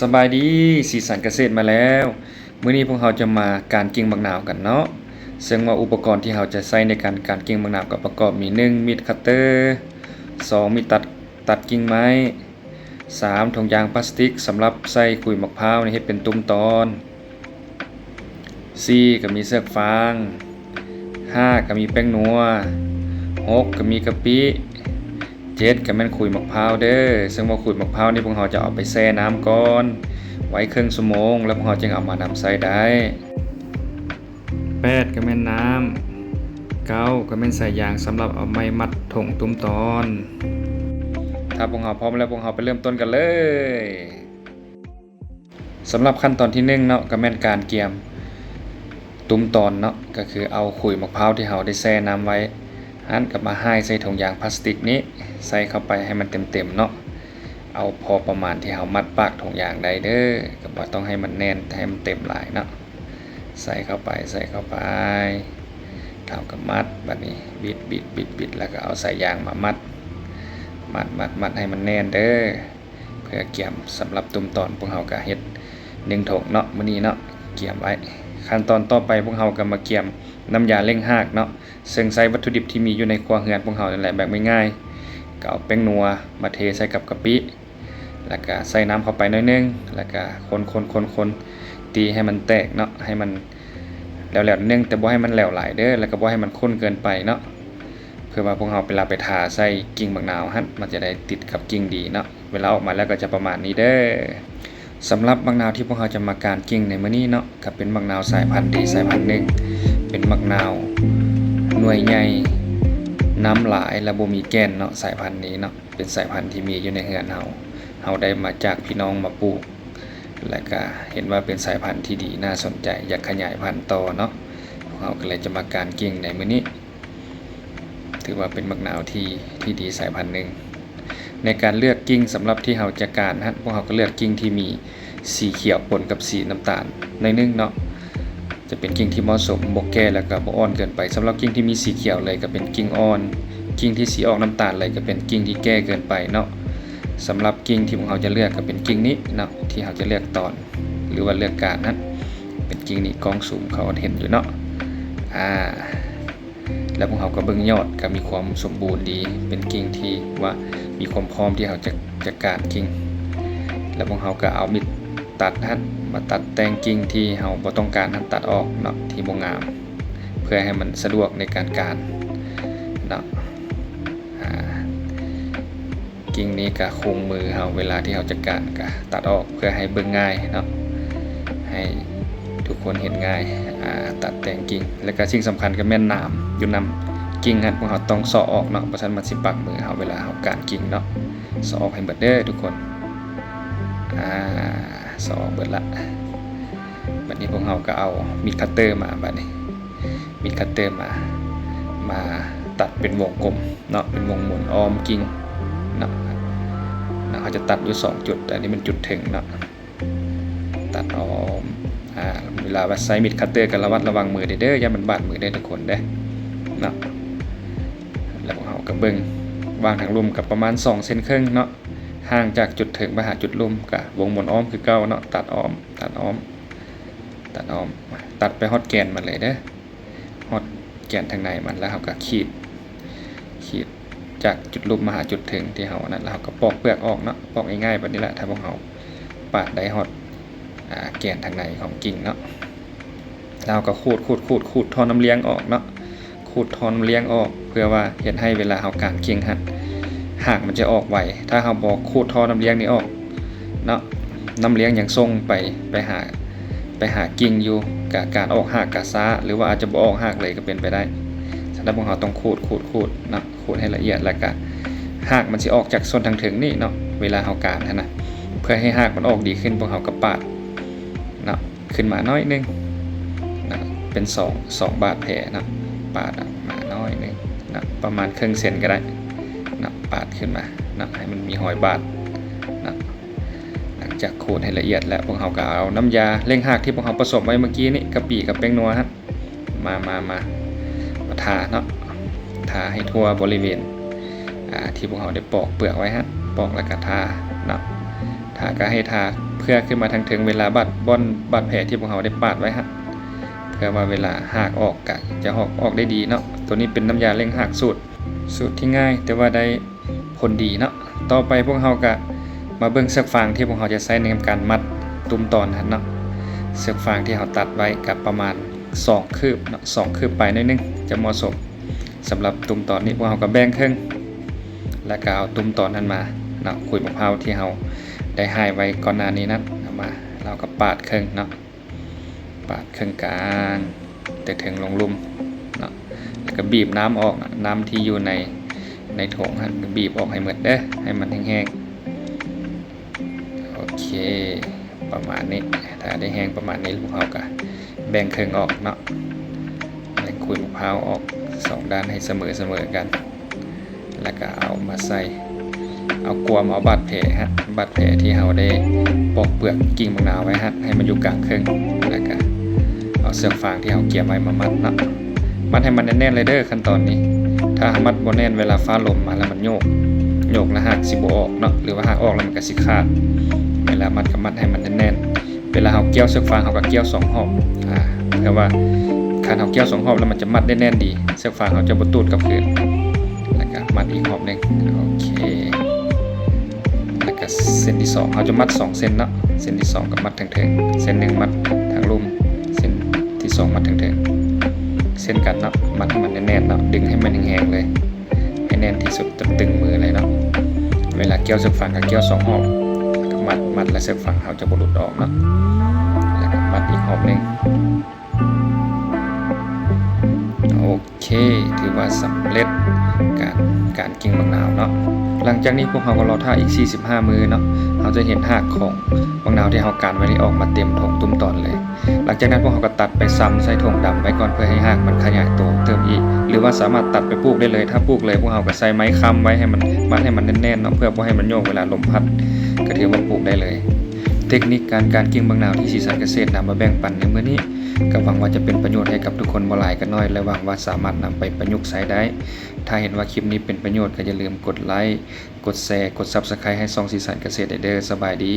ສະບາຍດີ ສີສັນກະເສດມາແລ້ວ. ມື້ນີ້ພວກເຮົາຈະມາການກິ່ງໝາກນາວກັນເນາະ. ເຊິ່ງວ່າອຸປະກອນທີ່ເຮົາຈະໃຊ້ໃນການການກິ່ງໝາກນາວກໍປະກອບມີ ໜຶ່ງ ມີດຄັດເຕີ, ສອງ ມີດຕັດ ຕັດກິ່ງໄມ້, ສາມ ຖົງຢາງພລາສຕິກສຳລັບໃສ່ຂຸຍໝາກພ້າວນີ້ເຮັດເປັນຕຸ່ມຕອນ, ສີ່ ກໍມີເຊືອກຟາງ, ຫ້າ ກໍມີແປ້ງນົວ, ຫົກ ກໍມີກະປິ, ເຈັດ ກໍແມ່ນຂຸຍໝາກພ້າວເດີ້. ເຊິ່ງວ່າຂຸຍໝາກພ້າວນີ້ພວກເຮົາຈະເອົາໄປແຊ່ນ້ຳກ່ອນ ໄວ້ເຄິ່ງຊົ່ວໂມງ ແລ້ວພວກເຮົາຈຶ່ງເອົາມານຳໃຊ້ໄດ້. ແປດ ກໍແມ່ນນ້ຳ, ເກົ້າ ກໍແມ່ນສາຍຢາງສຳລັບເອົາໄວ້ມັດຖົງຕຸ່ມຕອນ. ຖ້າພວກເຮົາພ້ອມແລ້ວ ພວກເຮົາໄປເລີ່ມຕົ້ນກັນເລີຍ. ສຳລັບຂັ້ນຕອນທີໜຶ່ງເນາະ ກໍແມ່ນການກຽມຕຸ່ມຕອນເນາະ, ກໍຄືເອົາຂຸຍໝາກພ້າວທີ່ເຮົາໄດ້ແຊ່ນ້ຳໄວ້ຫັ້ນ ກໍມາຮ່າຍໃສ່ຖົງຢາງພລາສຕິກນີ້ ໃສ່ເຂົ້າໄປໃຫ້ມັນເຕັມໆເນາະ. ເອົາພໍປະມານທີ່ເຮົາມັດປາກຖົງຢາງໄດ້ເດີ້, ກໍບໍ່ຕ້ອງໃຫ້ມັນແໜ້ນ ໃຫ້ມັນເຕັມຫຼາຍເນາະ. ໃສ່ເຂົ້າໄປ ໃສ່ເຂົ້າໄປ ເຮົາກໍມັດ. ບັດນີ້ບິດໆໆໆ ແລ້ວກໍເອົາສາຍຢາງມາມັດ ມັດໆໆ ໃຫ້ມັນແໜ້ນເດີ້. ເພື່ອກຽມສຳລັບຕຸ່ມຕອນ ພວກເຮົາກໍເຮັດໜຶ່ງຖົງເນາະ ມື້ນີ້ເນາະ ກຽມໄວ້. ຂັ້ນຕອນຕໍ່ໄປ ພວກເຮົາກໍມາກຽມນ້ຳຢາເລັ່ງຮາກເນາະ, ເຊິ່ງໃຊ້ວັດຖຸດິບທີ່ມີຢູ່ໃນຄົວເຮືອນພວກເຮົານັ້ນແຫຼະ ແບບງ່າຍໆ. ກໍເອົາແປ້ງນົວມາເທໃສ່ກັບກະປິ ແລ້ວກໍໃສ່ນ້ຳເຂົ້າໄປໜ້ອຍໜຶ່ງ ແລ້ວກໍຄົນໆໆໆ ຕີໃຫ້ມັນແຕກເນາະ ໃຫ້ມັນແຫຼວໆໜຶ່ງ ແຕ່ບໍ່ໃຫ້ມັນແຫຼວຫຼາຍເດີ້ ແລ້ວກໍບໍ່ໃຫ້ມັນຂຸ້ນເກີນໄປເນາະ. ເພື່ອວ່າພວກເຮົາເວລາໄປທາໃສ່ກິ່ງໝາກນາວຫັ້ນ ມັນຈະໄດ້ຕິດກັບກິ່ງດີເນາະ. ເວລາອອກມາແລ້ວກໍຈະປະມານນີ້ເດີ້. ສຳລັບໝາກນາວທີ່ພວກເຮົາຈະມາການກິ່ງໃນມື້ນີ້ເນາະ ກໍເປັນໝາກນາວສາຍພັນດີສາຍພັນໜຶ່ງ, ເປັນໝາກນາວໜ່ວຍໃຫຍ່ ນ້ຳຫຼາຍ ແລະ ບໍ່ມີແກ່ນເນາະ. ສາຍພັນນີ້ເນາະ ເປັນສາຍພັນທີ່ມີຢູ່ໃນເຮືອນເຮົາ, ເຮົາໄດ້ມາຈາກພີ່ນ້ອງມາປູກ ແລະ ກະເຫັນວ່າເປັນສາຍພັນທີ່ດີ ໜ້າສົນໃຈ ຢາກຂະຫຍາຍພັນຕໍ່ເນາະ. ພວກເຮົາກໍເລີຍຈະມາການກິ່ງໃນມື້ນີ້. ຖືວ່າເປັນໝາກນາວທີ່ ທີ່ດີສາຍພັນໜຶ່ງ. ໃນການເລືອກກິ່ງສຳລັບທີ່ເຮົາຈະການຫັ້ນ ພວກເຮົາກໍເລືອກກິ່ງທີ່ມີສີຂຽວປົນກັບສີນ້ຳຕານໜ້ອຍໜຶ່ງເນາະ, ຈະເປັນກິ່ງທີ່ເໝາະສົມ, ບໍ່ແກ່ ແລ້ວກໍບໍ່ອ່ອນເກີນໄປ. ສຳລັບກິ່ງທີ່ມີສີຂຽວເລີຍກໍເປັນກິ່ງອ່ອນ, ກິ່ງທີ່ສີອອກນ້ຳຕານເລີຍກໍເປັນກິ່ງທີ່ແກ່ເກີນໄປເນາະ. ສຳລັບກິ່ງທີ່ພວກເຮົາຈະເລືອກກໍເປັນກິ່ງນີ້ເນາະ ທີ່ເຮົາຈະເລືອກຕອນ ຫຼືວ່າເລືອກການຫັ້ນ ເປັນກິ່ງນີ້. ກ້ອງຊູມເຂົ້າເຫັນຢູ່ເນາະ ອາ ແລ້ວພວກເຮົາກໍເບິ່ງຍອດ ກໍມີຄວາມສົມບູນດີ, ເປັນກິ່ງທີ່ວ່າມີຄວາມພ້ອມທີ່ເຮົາຈະ ຈະການກິ່ງ. ແລ້ວພວກເຮົາກໍເອົາມີດຕັດຫັ້ນ ມາຕັດແຕ່ງກິ່ງທີ່ເຮົາບໍ່ຕ້ອງການຫັ້ນຕັດອອກເນາະ, ທີ່ບໍ່ງາມ, ເພື່ອໃຫ້ມັນສະດວກໃນການການເນາະ. ອາ ກິ່ງນີ້ກະຄຸງມືເຮົາ ເວລາທີ່ເຮົາຈະການກະຕັດອອກເພື່ອໃຫ້ເບິ່ງງ່າຍເນາະ ໃຫ້ທຸກຄົນເຫັນງ່າຍ. ອາ ຕັດແຕ່ງກິ່ງ ແລ້ວກະສິ່ງສຳຄັນກະແມ່ນໜາມຢູ່ນຳກິ່ງຫັ້ນ ພວກເຮົາຕ້ອງເຊາະອອກເນາະ, ບໍ່ຊັ້ນມັນຊິປັກມືເຮົາເວລາເຮົາການກິ່ງເນາະ. ເຊາະອອກໃຫ້ເບິດເດີທຸກຄົນ. ອາ ເຊາະອອກເບິດລະ. ບັດນີ້ພວກເຮົາກະເອົາມີດຄັດເຕີມາ ບັດນີ້ ມີດຄັດເຕີມາ ມາຕັດເປັນວົງກົມເນາະ ເປັນວົງໝູນອ້ອມກິ່ງເນາະ. ເຮົາຈະຕັດຢູ່ສອງຈຸດ, ອັນນີ້ແມ່ນຈຸດເທິງເນາະ ຕັດອ້ອມ. ອາ ເວລາວ່າໃຊ້ມີດຄັດເຕີກໍລະມັດລະວັງມືເດີ ຢ່າມັນບາດມືເດີທຸກຄົນເດີເນາະ. ແລ້ວພວກເຮົາກໍເບິ່ງ ວາງທາງລຸ່ມກໍປະມານສອງເຊັນເຄິ່ງເນາະ, ຫ່າງຈາກຈຸດເທິງໄປຫາຈຸດລຸ່ມກໍວົງໝູນອ້ອມຄືເກົ່າເນາະ. ຕັດອ້ອມ ຕັດອ້ອມ ຕັດອ້ອມ ຕັດໄປຮອດແກນມັນເລີຍເດີ. ຮອດແກນທາງໃນມັນ ແລ້ວເຮົາກໍຂີດ ຂີດຈາກຈຸດລຸ່ມມາຫາຈຸດເທິງທີ່ເຮົາອັນນັ້ນ ແລ້ວເຮົາກໍປອກເປືອກອອກເນາະ. ປອກງ່າຍໆແບບນີ້ແຫຼະ ຖ້າພວກເຮົາປາດໄດ້ຮອດ ອາ ແກນທາງໃນຂອງກິ່ງເນາະ. ແລ້ວເຮົາກໍຂູດ ຂູດ ຂູດ ຂູດທໍ່ນ້ຳລຽງອອກເນາະ. ຂູດທໍ່ນ້ຳລຽງອອກ ເພື່ອວ່າເຮັດໃຫ້ເວລາເຮົາການກິ່ງຫັ້ນ ຮາກມັນຈະອອກໄວ. ຖ້າເຮົາບໍ່ຂູດທໍ່ນ້ຳລຽງນີ້ອອກເນາະ ນ້ຳລຽງຍັງສົ່ງໄປ ໄປຫາ ໄປຫາກິ່ງຢູ່ ກະການອອກຮາກກະຊ້າ ຫຼືວ່າອາດຈະບໍ່ອອກຮາກເລີຍກໍເປັນໄປໄດ້. ສະນັ້ນພວກເຮົາຕ້ອງຂູດ ຂູດ ຂູດເນາະ ຂູດໃຫ້ລະອຽດ ແລ້ວກະຮາກມັນຊິອອກຈາກສ່ວນທາງເທິງນີ້ເນາະ. ເວລາເຮົາການຫັ້ນນະ ເພື່ອໃຫ້ຮາກມັນອອກດີຂຶ້ນ ພວກເຮົາກໍປາດເນາະ ຂຶ້ນມາໜ້ອຍໜຶ່ງນະ ເປັນສອງ ສອງບາດແຜນະ ປາດອອກມາໜ້ອຍໜຶ່ງນະ ປະມານເຄິ່ງເຊັນກໍໄດ້ນະ ປາດຂຶ້ນມານະ ໃຫ້ມັນມີຮອຍບາດນະ. ຫຼັງຈາກຂູດໃຫ້ລະອຽດແລ້ວ ພວກເຮົາກໍເອົານ້ຳຢາເລັ່ງຮາກທີ່ພວກເຮົາປະສົມໄວ້ເມື່ອກີ້ນີ້ ກະປິກັບແປ້ງນົວຫັ້ນ ມາ ມາ ມາ ມາທາເນາະ ທາໃຫ້ທົ່ວບໍລິເວນ ອາ ທີ່ພວກເຮົາໄດ້ປອກເປືອກໄວ້ຫັ້ນ ປອກແລ້ວກະທາເນາະ. ທາກະໃຫ້ທາ ເພື່ອຂຶ້ນມາທາງເທິງ ເວລາບາດ ບ່ອນບາດແຜທີ່ພວກເຮົາໄດ້ປາດໄວ້ຫັ້ນ ເພື່ອວ່າເວລາຮາກອອກກະຈະອອກ ອອກໄດ້ດີເນາະ. ໂຕນີ້ເປັນນ້ຳຢາເລັ່ງຮາກ ສູດ ສູດທີ່ງ່າຍແຕ່ວ່າໄດ້ຜົນດີເນາະ. ຕໍ່ໄປພວກເຮົາກະມາເບິ່ງເຊືອກຟາງທີ່ພວກເຮົາຈະໃຊ້ໃນການມັດຕຸ່ມຕອນຫັ້ນເນາະ. ເຊືອກຟາງທີ່ເຮົາຕັດໄວ້ກະປະມານສອງຄືບເນາະ ສອງຄືບປາຍໜ້ອຍໜຶ່ງຈະເໝາະສົມ. ສຳລັບຕຸ່ມຕອນນີ້ ພວກເຮົາກໍແບ່ງເຄິ່ງ ແລ້ວກໍເອົາຕຸ່ມຕອນນັ້ນມາເນາະ ຂຸຍໝາກພ້າວທີ່ເຮົາໄດ້ຮ້າຍໄວ້ກ່ອນໜ້ານີ້ນັ້ນ ເອົາມາ ເຮົາກໍປາດເຄິ່ງເນາະ ປາດເຄິ່ງກາງ ແຕ່ເທິງລົງລຸ່ມເນາະ ແລ້ວກໍບີບນ້ຳອອກເນາະ ນ້ຳທີ່ຢູ່ໃນ ໃນຖົງຫັ້ນ ກໍບີບອອກໃຫ້ໝົດເດີ້ ໃຫ້ມັນແຫ້ງໆ. ໂອເຄ ປະມານນີ້ ຖ້າໄດ້ແຫ້ງປະມານນີ້ ພວກເຮົາກະແບ່ງເຄິ່ງອອກເນາະ ແບ່ງຂຸຍໝາກພ້າວອອກສອງດ້ານໃຫ້ສະເໝີ ສະເໝີກັນ ແລ້ວກະເອົາມາໃສ່ ເອົາກວມເອົາບາດແຜ ບາດແຜທີ່ເຮົາໄດ້ປອກເປືອກກິ່ງບັກນາວໄວ້ຫັ້ນ ໃຫ້ມັນຢູ່ກາງເຄິ່ງ ແລ້ວກະເອົາເຊືອກຟາງທີ່ເຮົາກຽມໄວ້ມາມັດເນາະ. ມັດໃຫ້ມັນແໜ້ນໆເລີຍເດີ້ ຂັ້ນຕອນນີ້ ຖ້າເຮົາມັດບໍ່ແໜ້ນ ເວລາຟ້າລົມມາແລ້ວມັນໂຍກ ໂຍກແລ້ວຮາກຊິບໍ່ອອກເນາະ ຫຼືວ່າຫາກອອກແລ້ວມັນກໍຊິຂາດ. ເວລາມັດກໍມັດໃຫ້ມັນແໜ້ນໆ ເວລາເຮົາກ່ຽວເຊືອກຟາງ ເຮົາກໍກ່ຽວສອງຮອບ ອາ ເພາະວ່າຄັນເຮົາກ່ຽວສອງຮອບແລ້ວມັນຈະມັດໄດ້ແໜ້ນດີ ເຊືອກຟາງເຮົາຈະບໍ່ຕູດກັບຄືນ. ແລ້ວກໍມັດອີກຮອບໜຶ່ງ ໂອເຄ ແລ້ວກໍເສັ້ນທີສອງ ເຮົາຈະມັດສອງເສັ້ນເນາະ ເສັ້ນທີສອງກໍມັດເທິງໆ ເສັ້ນໜຶ່ງມັດທາງລຸ່ມ ເສັ້ນທີສອງມັດເທິງໆ ເຊັ່ນກັນເນາະ ມັດໃຫ້ມັນແໜ້ນໆເນາະ ດຶງໃຫ້ມັນແຮງໆເລີຍ ໃຫ້ແໜ້ນທີ່ສຸດ ຈົນຕຶງມືເລີຍເນາະ. ເວລາກ່ຽວເຊືອກຟາງກໍກ່ຽວສອງຮອບ ແລ້ວກໍມັດ ມັດແລ້ວເຊືອກຟາງເຮົາຈະບໍ່ຫຼຸດອອກເນາະ ແລ້ວກໍມັດອີກຮອບໜຶ່ງ. ໂອເຄ ຖືວ່າສຳເລັດການ ການກິ່ງບັກນາວເນາະ. ຫຼັງຈາກນີ້ພວກເຮົາກໍລໍຖ້າອີກສີ່ສິບຫ້າມື້ເນາະ ເຮົາຈະເຫັນຮາກຂອງບັກນາວທີ່ເຮົາການໄວ້ນີ້ອອກມາເຕັມຖົງຕຸ່ມຕອນເລີຍ. ຫຼັງຈາກນັ້ນພວກເຮົາກໍຕັດໄປຊຳໃສ່ຖົງດຳໄວ້ກ່ອນ ເພື່ອໃຫ້ຮາກມັນຂະຫຍາຍໂຕເພີ່ມອີກ ຫຼືວ່າສາມາດຕັດໄປປູກໄດ້ເລີຍ. ຖ້າປູກເລີຍ ພວກເຮົາກໍໃສ່ໄມ້ຄ້ຳໄວ້ໃຫ້ມັນ ມັດໃຫ້ມັນແໜ້ນໆເນາະ ເພື່ອບໍ່ໃຫ້ມັນໂຍກເວລາລົມພັດ ກໍຖືວ່າປູກໄດ້ເລີຍ. ເຕັກນິກການ ການກິ່ງບັກນາວທີ່ສີສັນກະເສດນຳມາແບ່ງປັນໃນມື້ນີ້ ກໍຫວັງວ່າຈະເປັນປະໂຫຍດໃຫ້ກັບທຸກຄົນບໍ່ຫຼາຍກໍໜ້ອຍ ແລະ ຫວັງວ່າສາມາດນຳໄປປະຍຸກໃຊ້ໄດ້. ຖ້າເຫັນວ່າຄລິບນີ້ເປັນປະໂຫຍດ ກໍຢ່າລືມກົດໄລ, ກົດແຊ, ກົດ Subscribe ໃຫ້ຊ່ອງສີສັນກະເສດໄດ້ເດີ້. ສະບາຍດີ.